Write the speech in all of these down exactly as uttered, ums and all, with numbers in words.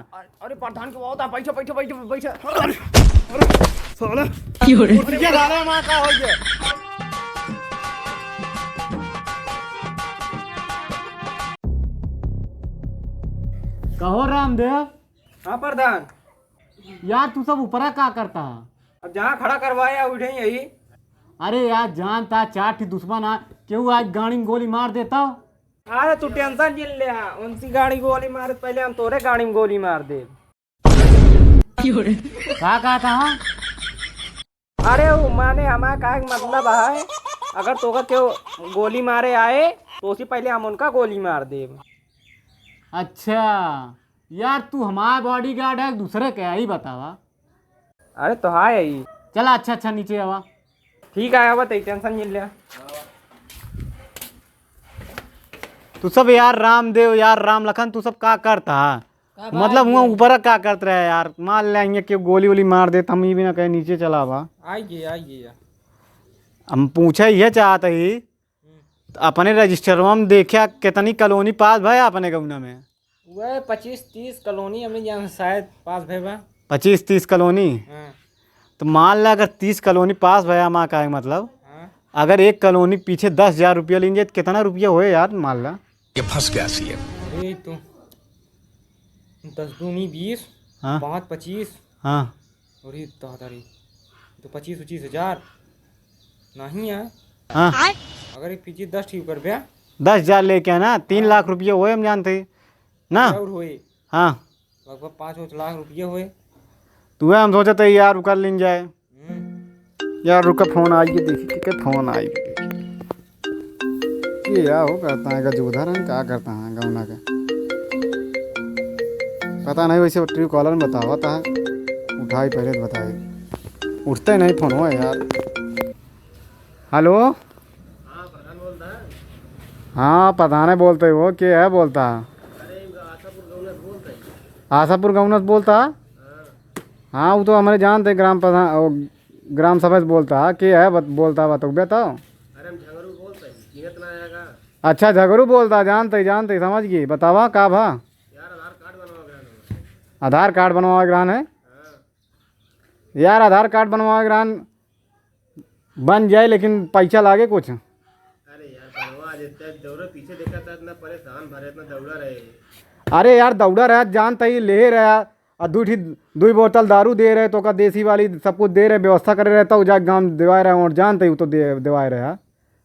अरे, अरे, प्रधान के बहुत, बैठो, बैठो, बैठो, बैठो। अरे, अरे, साला। क्यों रे? अरे, ये साला माँ का हो गया? कहो रामदेव। हाँ प्रधान। यार, तू सब ऊपरा का करता है? अब जहाँ खड़ा करवाया, उठे ही यही। अरे यार, जान ता चार ठी दुश्मन आ, केहू आज गाड़ी में गोली मार देता। अरे तू tension जिन ले, हाँ, उनसी गाड़ी गोली मारे, पहले हम तोरे गाड़ी में गोली मार दे। का कहा था, हाँ? अरे वो माने हमारा कहे के मतलब है, अगर तोका केहू गोली मारे आए, तो उसी पहले हम उनका गोली मार देब। अच्छा, यार तू हमारा bodyguard है, दूसरे के, यही बतावा। अरे तो हाँ यही। चला, अच्छा, अच्छा, नीचे आवा। ठीक है, आवा, तई tension जिन ले। तू सब यार रामदेव, यार राम लखन, तू सब का करता है? का बात मतलब हुआ है? ऊपर का करत रहे यार, मान ले हियाँ केहू गोली वोली मार दे, त हम ई भी ना कहे नीचे चला बा। आइए, आइए। हम पूछे ये चाहत ही, अपने रजिस्टरवा में देखा कितनी कॉलोनी पास भय अपने गौना में? वह पच्चीस तीस कॉलोनी हमें यहाँ शायद पास भय बा। पच्चीस तीस कॉलोनी? हाँ। तो मान ला अगर तीस कॉलोनी पास भय, हमारा कहे मतलब, हाँ। अगर एक कॉलोनी पीछे दस हजार रुपया लेंगे तो कितना रुपया होए यार, मान ला? ये फंस गया सीएम। अरे तो दस दूनी बीस, हाँ। पाँच पच्चीस। हाँ। अरे दादा रे, तो पच्चीस पच्चीस हजार नहीं है। हाँ। अगर एक पीछे दस ठीक कर बे। दस हजार लेके है ना, तीन लाख रुपये हुए हम जानते ही ना। और हुए। हाँ। लगभग पाँच पाँच लाख रुपये हुए। तू हम सोचते ही यार, कर लीन जाए। हम्म। यार रुका, फोन आई है, देखी के, के फोन आई है। ये यार हो करता है, गजूधर है, क्या करता है गौना का? पता नहीं, वैसे Truecaller में बतावा था, उठाई पहले तो बताई। उठते नहीं फोन हुआ यार। हेलो। हाँ, प्रधान है बोलते हो, के है बोलता? आशापुर गौनस बोलता? हाँ, वो तो हमारे जानते हैं, ग्राम प्रधान, वो ग्राम सभा से बोलता है, के है बत-, बोलता, बतौबे तो। अरे हम झगड़ू बोलते हैं, चिन्हत ना आएगा। अच्छा, झगड़ू बोलता, जानते, जानते, समझ गए, बतावा का भा? यार आधार कार्ड बनवावे के रहन है। आधार कार्ड बनवावे के रहन है? हाँ। यार आधार कार्ड बनवावे के रहन, बन जाए, लेकिन पैसा लागे कुछ। अरे यार, बनवा देते, दौड़े पीछे देखा था, इतना परेशान भरे, इतना दौड़ा रहे। अरे यार, दौड़ा रहा, जान तई ले रहा, और दू ठी, दुई बोतल दारू दे रहे, तो का देसी वाली सब कुछ दे रहे, व्यवस्था करे रहे, तो जाके गाँव देवाए रहे, और जान तई तो दे, देवाए रहे,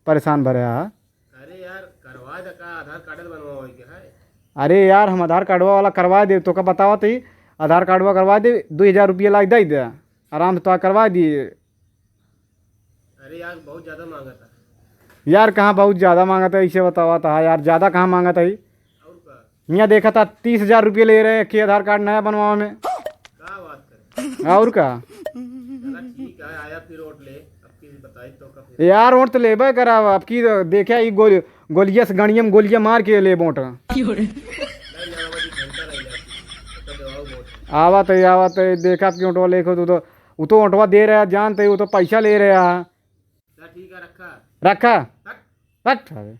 परेशान भरे हा। अरे यार, करवा दे का, आधार कार्ड बनवावे के है। अरे यार, हम आधार कार्डवा वाला करवा दे, तो का बतावा तई, आधार कार्डवा करवा दे, दू हजार रुपया लाग दे दे, आराम से तो करवा दिए। अरे यार, बहुत ज्यादा मांगत है। यार, कहाँ बहुत ज्यादा मांगत है, इसे बतावा था यार, ज्यादा कहाँ मांगत है? और का? हियाँ देखा था, तीस हजार रुपये ले रहे हैं, के आधार कार्ड नया बनवावे में। का बात करे? और का? चला ठीक है, आया फिर वोट ले, अब की बताई तो का फिर? यार, वोट तो लेबे कराब, अब की देखा, ई गोल-, गोलिया से, गणिया में गोलिया मार के ले वोट। नहीं, नहीं, बाबा जी, घंटा रह जाती है, तो दबाओ वोट। आवत है, आवत है, देखा कि वोटवा लेखो, तू तो उ तो ओंटवा दे रहा, जानते, उ तो पैसा ले रहा। चल ठीक है, रखा। रखा? रख। रख। अरे,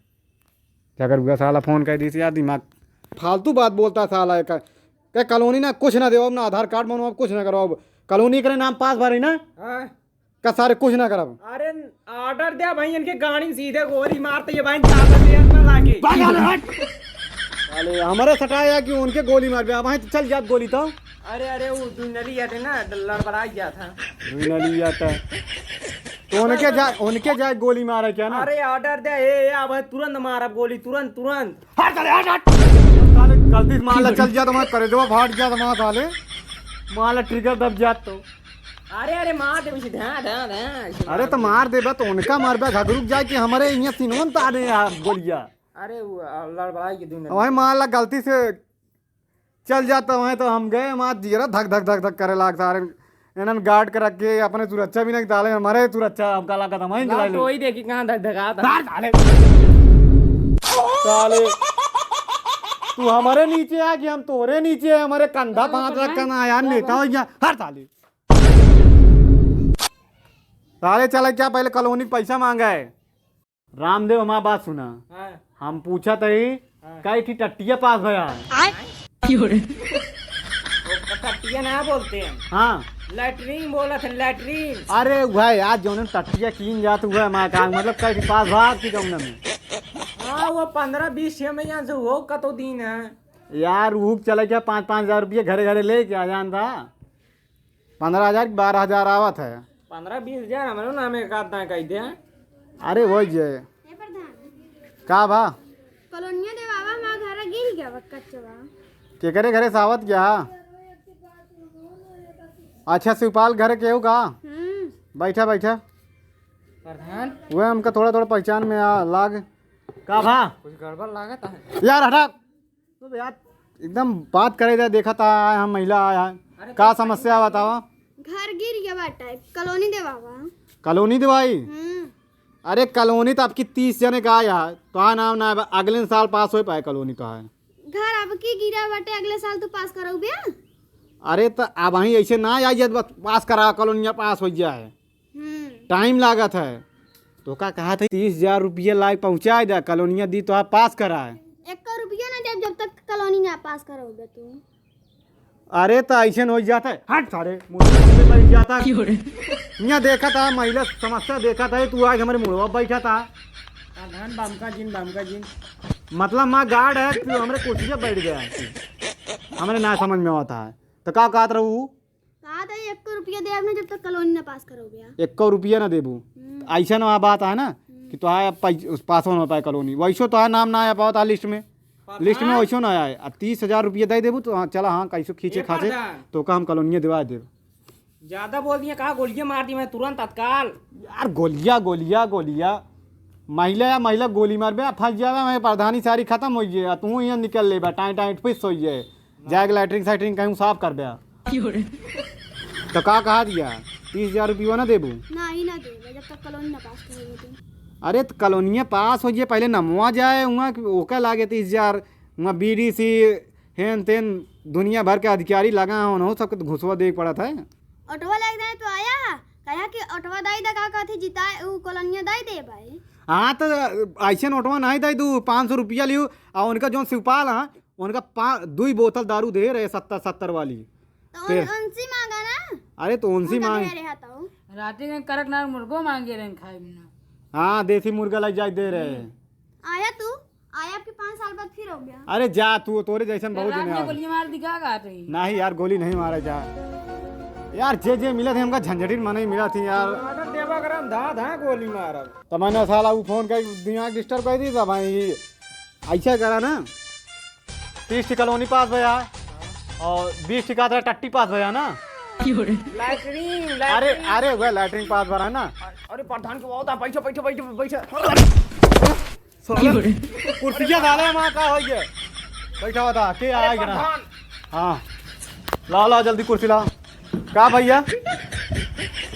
झगड़ुआ साला फोन कर दी यार, दिमाग। फालतू बात बोलता साला, एक, एक कॉलोनी ना कुछ ना देवाब, ना आधार कार्ड बनवाब, कुछ ना करवाब। कॉलोनी के नाम पास भरी ना? हाँ। का सारे कुछ ना करब। अरे, ऑर्डर दे भाई, इनके गाड़ी में सीधे गोली मारते ये भाई, ताकत दे अंदर लाके। भाग, अरे, हट। साले, हमारे सटाया कि उनके गोली मार बे, भाई, तो चल जात गोली तो। अरे, अरे, वो दुनली जाते ना, लड़बड़ा जात है। दुनली जाता। तो उनके जा, उनके जाए गोली मारे क्या ना? अरे, ऑर्डर दे, ए, ए, अब तुरंत मारब गोली, तुरंत, तुरंत। हट, साले, हट, हट। साले, गलती से मार ला, चल जात, वहाँ करेजवा फाट जात, वहाँ साले। मार ला, trigger दब जात तो। अरे, अरे, मार दे, पीछे धा, धा, धा, ऐसे अरे, मार तो दे। मार देबे, तो उनका मारबे, घगरुक जाए कि हमारे यहाँ सिनवन तारे यार, गोलिया। अरे, वो, आ, लड़बड़ाई के दिन वही मार ला, गलती से चल जाता वहीं तो हम गए, हमारा जिगरा धक धक धक धक करे लाग सारे। इन्हन गार्ड के रख के अपने सुरक्षा भी नहीं डाले, हमारे सुरक्षा हमका लागत हम ही ला, चला ले। तो वही देखी कहाँ धक धकात है। सार साले। साले। तू हमारे नीचे आ कि हम तोरे नीचे है, हमारे कंधा हाँ, पाँच तो लाख का मैं ना यार, क्या नेता हो गया। हर साले। साले चला क्या पहले कॉलोनी का पैसा मांगा है? रामदेव, हमार बात सुना। हाँ। हम पूछत ही, हाँ। कई ठी टट्टिया पास भया है? आय? क्यों रे? क्या ना बोलते हैं? हाँ। लैट्रिन बोलत है, लैट्रिन। अरे भाई, आज जौन टट्टिया कीन जात हुआ है, मैं कहा, मतलब, कहीं पास भाग की जौन में। हाँ, वो पन्द्रह बीस छह महीना से हो कतो दिन है। यार, ऊ चले क्या, पाँच, पाँच हजार रुपये घरे घरे लेके आ जान था। पन्द्रह हजार कि बारह हजार आवत है। पन्द्रह बीस हजार हमरो नामे का दाएं कह दे। अरे, वही जे। ए प्रधान। का बा? कलोनिया देवावा, हमार घर गिर गया बा, कच्चा बा। केकरे घरे से आवत क्या? अच्छा, शिवपाल घरे केहू का? हम्म। बैठा, बैठा। प्रधान। वह हमका थोड़ा, थोड़ा पहचान में आ, लाग। का भा? कुछ गड़बड़ लागत है। यार, हटा। तो यार, एकदम बात करे दे, देखा था, आए हम महिला आए हैं। अरे, का तो समस्या बतावा? घर गिर गया बाटे, कलोनी देवावा। कलोनी देवाई? हम्म। अरे, कलोनी तो आपकी तीस जने का आया है, तो हाँ, नाम ना है, अगले साल पास हो पाए कलोनी तो है। घर आपकी गिरा बाटे, अगले साल तू पास करौबे? अरे, तो अब वहीं ऐसे ना आई, जब पास करा, कॉलोनिया पास हो जाए। हम्म। टाइम लागत है। तो का कहा था, तीस हजार रुपया लाए पहुँचाए दे, कॉलोनिया दी तो आप पास कराए। एक रुपया ना देब, जब तक कॉलोनी ना पास करौबे तू। अरे, तो ऐसे न हो जाता है। हट सारे, मुंह पे बैठ जाता है। क्यों रे? यहाँ देखा था, महिला समस्या देखा था, तू आज हमारे मुड़वा बैठा था। प्रधान, बामका जिन, बामका जिन। मतलब, माँ गार्ड है, तू हमारे कुर्सी पे बैठ गया है। हमारे ना समझ में आता है। तो का कहत रहू? कहा था, एक रुपया देब ना, जब तक कॉलोनी ना पास करौबे। एक रुपया ना देबू। हम्म। ऐसा ना बात है ना हम्म। कि तो है, पै-, पास हो ना पाए कॉलोनी, वैसो तो है, नाम ना आ पावत है लिस्ट में। प्रधान। लिस्ट में वैसो ना आए। आ तीस हजार रुपया दे देबू तो हाँ, चला, हाँ, कैसो खींचे ए खाचे, प्रधान। तो का हम कॉलोनिया दिवा देब। ज्यादा बोल दिया, कहा गोलियां मार दी मैं तुरंत तत्काल। यार, गोलिया, गोलिया, गोलिया, महिला या महिला गोली मारबे, आ फंस जावे, मैं प्रधानी सारी खत्म हो गई, आ तू यहाँ निकल लेबा, टाइट टाइट फिस हो गए, जाके लैट्रिन सैट्रिन कहीं साफ करबे। तो का कहा दिया, तीस हजार रुपया ना देबू? ना ही ना देबे, जब तक कॉलोनी ना पास करेंगे तुम। अरे, तो कॉलोनिया पास हो जाए, पहले नमवा जाए, वहाँ ओका लागे तीस हजार, वहाँ बीडीसी, हेन तेन, दुनिया भर के अधिकारी लगा हैं, उन्हों सबके तो घुसवा देख पड़त है। ऑटोवा लेके जाए तो आया है, कहा कि ऑटोवा दाई दा का कहते जिताए, उ कॉलोनिया दाई दे भाई। हाँ, तो ऐसे नोटवा नहीं दाई दू, पाँच सौ रुपया लियो, और उनका जो शिवपाल है, उनका पा-, दुई बोतल दारू दे रहे, सत्तर, सत्तर वाली। तो उन-, फिर? उनसे मांगा ना। अरे, तो उनसे उनका मांग। दे रहे तो। राती के कड़कनाथ मुर्गो मांगे रहे खाए में ना। हाँ, देसी मुर्गा लग जाए दे रहे। हम्म। आया तू? आया आपके पाँच साल बाद फिर हो गया। अरे जा तू, तोरे जैसन तो बहुत रात जने में आ। गोली मार दी का, का रही? नहीं यार, गोली नहीं मारा जा। यार, जे, जे मिला थे हमका झंझटिन मने मिला थी यार। ऑर्डर देवा करम, धा, धा गोली मारब। तो मैंने साला वो फोन कर दिमाग डिस्टर्ब कर दी था भाई। ऐसा करा ना, तीस ठी कॉलोनी पास भया और बीस ठी का टट्टी पास भया ना। लैट्रिन, अरे, लैट्रिन। अरे, वह लैट्रिन पास भरा ना। अरे, प्रधान के बहुत, बैठो, बैठो, बैठो, बैठो। साले, कुर्सिया साले हमारा का होई है? बैठा हुआ था, के अरे आए ना? प्रधान। हाँ, ला, ला, जल्दी कुर्सी ला। का भैया?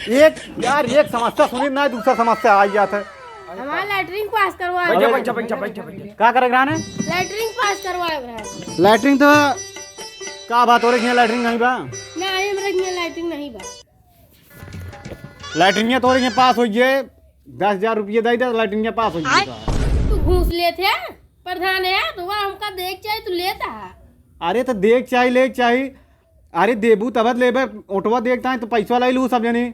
एक, यार, एक समस्या सुनी ना, दूसरा समस्या आ जात है। हमारा लैट्रिन पास करवा। बैठा, अरे, बैठा, बैठा, बैठा, बैठा। का करे ग्राने? लैट्रिन पास करवा ग्राने। लैट्रिन तो का बात हो रही है, लैट्रिन नहीं बा? नहीं, हमरे यहाँ लैट्रिन नहीं बा। लैट्रिनिया तोरे के पास होइए, दस हजार रुपये दे दे, लैट्रिनिया पास होइए। आय। तो तू घूस लेत है, प्रधान है, तो वह हमका देख चाहे, तू लेता है। अरे तो देख चाहे, ले चाहे, अरे देबू तब लेबे, ओटवा देखता है तो पैसा लाई लू सब जनी,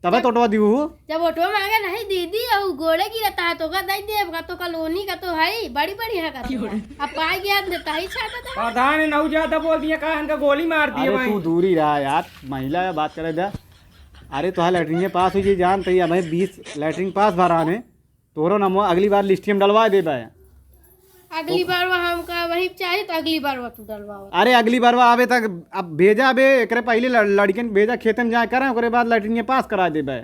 तब जब, ओटवा दीहू। जब ओटवा मांगे नहीं दीदी, और गोड़े गिरता है तो का दे देब का, तो कॉलोनी का तो है, बड़ी बड़ी है का तो। अब पाई गया देता ही छाता था। प्रधान ने नौ ज्यादा बोल दिया, कहा इनका गोली मार दिए अरे भाई। तू दूरी रहा यार, महिला है, बात करे दे। अरे, तोहार लैट्रिन पास होइ जाई, जानत ही, अबहीं बीस लैट्रिन पास भरान है, तोहरो नमवा अगली बार लिस्टिया में डलवा देबे। अगली बार वह हमका वही चाही, तो अगली बार वह तू डलवाओ। अरे, अगली बार वह आवे तक अब भेजा बे, एकरे पहिले लड़-, लड़िकन भेजा खेते में जाए करें, ओकरे बाद लैट्रिन पास करा देबे।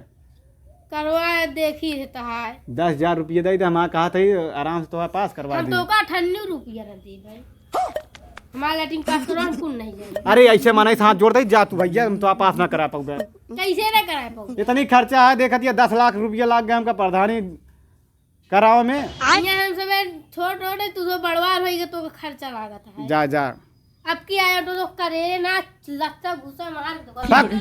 करवा देखी है तहार। दस हजार रुपया दे दे, हम कहा थे आराम से तोहार पास करवा हम दी। तो का अठन्नू रुपया न देबे। हमार लैट्रिन पास करो, हम कुल नहीं जाए। अरे, ऐसे मनई से हाथ जोड़ दे, जा तू भैया, हम तो पास ना करा पाऊबे। कैसे ना करा पाऊबे? इतनी खर्चा है, देखत ये दस लाख रुपया लाग गया हमका प्रधानी करावे में। यहाँ हम सब छोट छोट है, तू तो बड़वार होइगे, तो खर्चा लागत है। जा, जा। अब की आया तो, तो करे ना, लत्ता घुसा मार दो। भाग।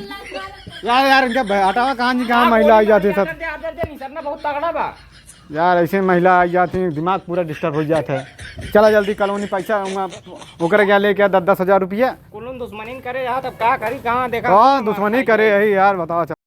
यार, यार, इनका भ-, हटावा कहाँ जी, कहाँ महिला आई जाती सब। आदर दे, आदर दे, निसरना बहुत तगड़ा बा। यार, ऐसे महिला आ जाती हैं, दिमाग पूरा disturb हो जाता है। चला जल्दी कॉलोनी पैसा, वहाँ ओकरे क्या लेके आ, दस दस हजार रुपया। कुल दुश्मनी करे यहाँ, तब का करी, कहाँ देखा? कौन दुश्मनी करे यही यार, बताओ।